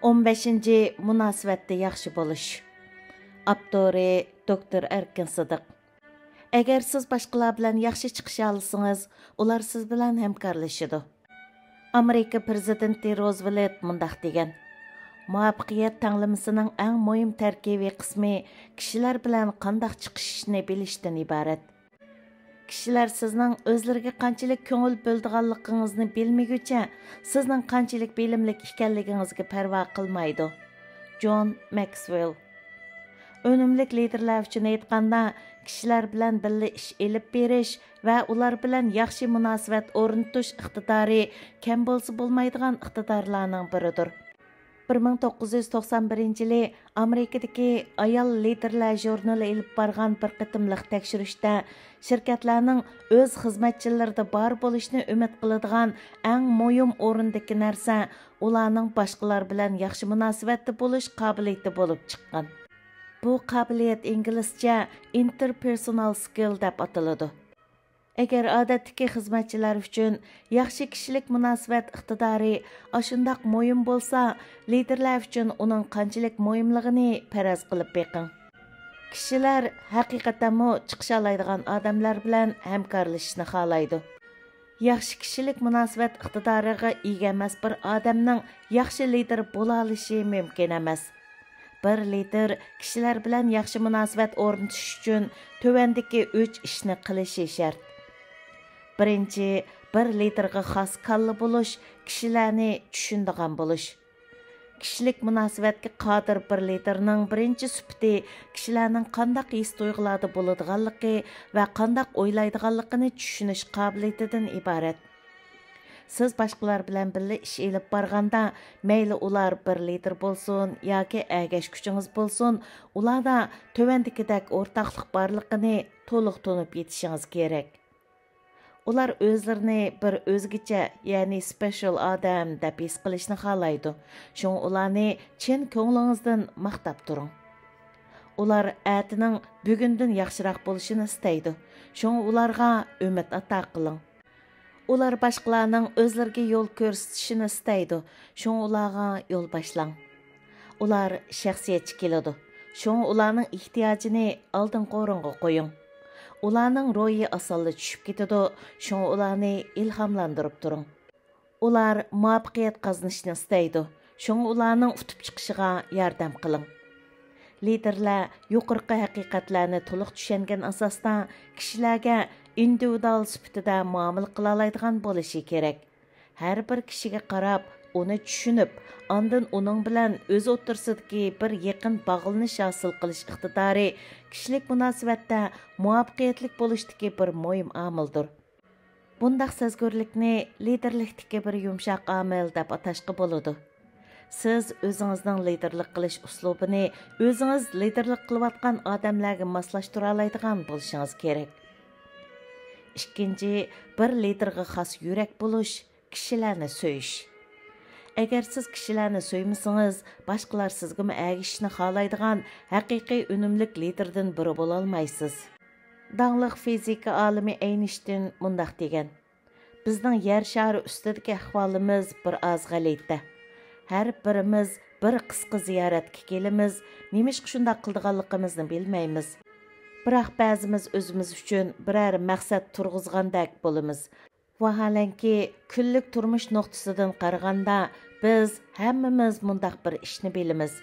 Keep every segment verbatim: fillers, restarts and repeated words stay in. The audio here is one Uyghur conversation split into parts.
ئون بەشىنچى، مۇناسىۋەتتە ياخشى بولۇش. ئاپتورى دوكتور ئەركىن سىدىق. ئەگەر سىز باشقىلار بىلەن ياخشى چىقىشالىسىڭىز، ئۇلار سىز بىلەن ھەمكارلىشىدۇ. ئامېرىكا پىرېزىدېنتى روزۋېلت مۇنداق دېگەن: مۇۋەپپەقىيەت تەڭلىمىسىنىڭ ئەڭ مۇھىم تەركىبىي قىسمى كىشىلەر بىلەن قانداق چىقىشىشنى بىلىشتىن ئىبارەت. كىشىلەر سىزنىڭ ئۆزلىرىگە قانچىلىك كۆڭۈل بۆلىدىغانلىقىڭىزنى بىلمىگۈچە، سىزنىڭ قانچىلىك بىلىملىك ئىكەنلىكىڭىزگە پەرۋا قىلمايدۇ. جون ماكسۋېل. ئۈنۈملۈك لىدېرلەر ئۈچۈن ئېيتقاندا، كىشىلەر بىلەن بىللە ئىش ئېلىپ بېرىش ۋە ئۇلار بىلەن ياخشى مۇناسىۋەت ئورنىتىش ئىقتىدارى كەم بولسا بولمايدىغان ئىقتىدارلارنىڭ بىرىدۇر. بىر مىڭ توققۇز يۈز توقسان بىرىنچى يىلى ئامېرىكىدىكى ئايال لىدېرلەر ژۇرنىلى ئېلىپ بارغان بىر قېتىملىق تەكشۈرۈشتە، شىركەتلەرنىڭ ئۆز خىزمەتچىلىرىدە بار بولۇشنى ئۈمىد قىلىدىغان ئەڭ مۇھىم ئورۇندىكى نەرسە ئۇلارنىڭ باشقىلار بىلەن ياخشى مۇناسىۋەتتە بولۇش قابىلىيىتى بولۇپ چىققان. بۇ قابىلىيەت ئىنگلىزچە interpersonal skill دەپ ئاتىلىدۇ. ئەگەر ئادەتتىكى خىزمەتچىلەر ئۈچۈن ياخشى كىشىلىك مۇناسىۋەت ئىقتىدارى ئاشۇنداق مۇھىم بولسا، لىدېرلەر ئۈچۈن ئۇنىڭ قانچىلىك مۇھىملىقىنى پەرەز قىلىپ بېقىڭ. كىشىلەر ھەقىقەتەنمۇ چىقىشالايدىغان ئادەملەر بىلەن ھەمكارلىشىشنى خالايدۇ. ياخشى كىشىلىك مۇناسىۋەت ئىقتىدارىغا ئىگە ئەمەس بىر ئادەمنىڭ ياخشى لىدېر بولالىشى مۇمكىن ئەمەس. بىر لىدېر كىشىلەر بىلەن ياخشى مۇناسىۋەت ئورنىتىش ئۈچۈن تۆۋەندىكى ئۈچ ئىشنى قىلىشى شەرت. بىرىنچى، بىر لىدېرغا خاس كاللا بولۇش، كىشىلەرنى چۈشىنىدىغان بولۇش. كىشىلىك مۇناسىۋەتكە قادىر بىر لىدېرنىڭ بىرىنچى سۈپىتى كىشىلەرنىڭ قانداق ھېس-تۇيغۇلاردا بولىدىغانلىقى ۋە قانداق ئويلايدىغانلىقىنى چۈشىنىش قابىلىيىتىدىن ئىبارەت. سىز باشقىلار بىلەن بىللە ئىش ئېلىپ بارغاندا، مەيلى ئۇلار بىر لىدېر بولسۇن ياكى ئەگەشكۈچىڭىز بولسۇن، ئۇلاردا تۆۋەندىكىدەك ئورتاقلىق بارلىقىنى تولۇق تونۇپ يېتىشىڭىز كېرەك. ئۇلار ئۆزلىرىنى بىر ئۆزگىچە، يەنى سپېشال ئادەم دەپ ھېس قىلىشنى خالايدۇ. شۇڭا ئۇلارنى چىن كۆڭلىڭىزدىن ماختاپ تۇرۇڭ. ئۇلار ئەتىنىڭ بۈگۈندىن ياخشىراق بولۇشىنى ئىستەيدۇ. شۇڭا ئۇلارغا ئۈمىد ئاتا قىلىڭ. ئۇلار باشقىلارنىڭ ئۆزلىرىگە يول كۆرسىتىشىنى ئىستەيدۇ. شۇڭا ئۇلارغا يول باشلاڭ. ئۇلار شەخسىيەتچى كېلىدۇ. شۇڭا ئۇلارنىڭ ئېھتىياجىنى ئالدىنقى ئورۇنغا قويۇڭ. ئۇلارنىڭ روھى ئاسانلا چۈشۈپ كېتىدۇ. شۇڭا ئۇلارنى ئىلھاملاندۇرۇپ تۇرۇڭ. ئۇلار مۇۋەپپەقىيەت قازىنىشنى ئىستەيدۇ. شۇڭا ئۇلارنىڭ ئۇتۇپ چىقىشىغا ياردەم قىلىڭ. لىدېرلەر يۇقىرىقى ھەقىقەتلەرنى تولۇق چۈشەنگەن ئاساستا كىشىلەرگە ئىندىۋىدۇئال سۈپىتىدە مۇئامىلە قىلالايدىغان بولۇشى كېرەك. ھەر بىر كىشىگە قاراپ، ئۇنى چۈشىنىپ، ئاندىن ئۇنىڭ بىلەن ئۆز ئوتتۇرىسىدىكى بىر يېقىن باغلىنىش ھاسىل قىلىش ئىقتىدارى كىشىلىك مۇناسىۋەتتە مۇۋەپپەقىيەتلىك بولۇشتىكى بىر مۇھىم ئامىلدۇر. بۇنداق سەزگۈرلۈكنى لىدېرلىكتىكى بىر يۇمشاق ئامىل دەپ ئاتاشقا بولىدۇ. سىز ئۆزىڭىزنىڭ لىدېرلىك قىلىش ئۇسلۇبىنى ئۆزىڭىز لىدېرلىك قىلىۋاتقان ئادەملەرگە ماسلاشتۇرالايدىغان بولۇشىڭىز كېرەك. ئىككىنچى، بىر لىدېرغا خاس يۈرەك بولۇش، كىشىلەرنى سۆيۈش. ئەگەر سىز كىشىلەرنى سۆيمىسىڭىز، باشقىلار سىزگىمۇ ئەگىشىشنى خالايدىغان ھەقىقىي ئۈنۈملۈك لىدېردىن بىرى بولالمايسىز. داڭلىق فىزىكا ئالىمى ئەينشتىن مۇنداق دېگەن: بىزنىڭ يەر شارى ئۈستىدىكى ئەھۋالىمىز بىر ئاز غەلىتە. ھەر بىرىمىز بىر قىسقا زىيارەتكە كېلىمىز، نېمىشقا شۇنداق قىلىدىغانلىقىمىزنى بىلمەيمىز. بىراق بەزىمىز ئۆزىمىز ئۈچۈن بىرەر مەقسەت تۇرغۇزغاندەك بولىمىز. ۋاھالەنكى، كۈنلۈك تۇرمۇش نۇقتىسىدىن قارىغاندا، بىز ھەممىمىز مۇنداق بىر ئىشنى بىلىمىز.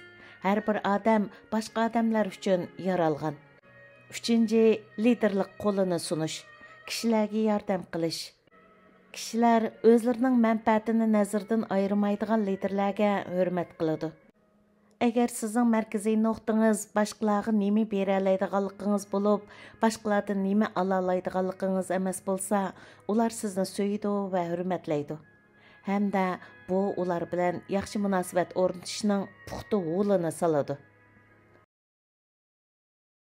ھەر بىر ئادەم باشقا ئادەملەر ئۈچۈن يارالغان. ئۈچىنچى، لىدېرلىق قولىنى سۇنۇش، كىشىلەرگە ياردەم قىلىش. كىشىلەر ئۆزلىرىنىڭ مەنپەئەتىنى نەزىرىدىن ئايرىمايدىغان لىدېرلەرگە ھۆرمەت قىلىدۇ. ئەگەر سىزنىڭ مەركىزىي نۇقتىڭىز باشقىلارغا نېمە بېرەلەيدىغانلىقىڭىز بولۇپ، باشقىلاردىن نېمە ئالالايدىغانلىقىڭىز ئەمەس بولسا، ئۇلار سىزنى سۆيىدۇ ۋە ھۆرمەتلەيدۇ. ھەمدە بۇ ئۇلار بىلەن ياخشى مۇناسىۋەت ئورنىتىشنىڭ پۇختا ھولىنى سالىدۇ.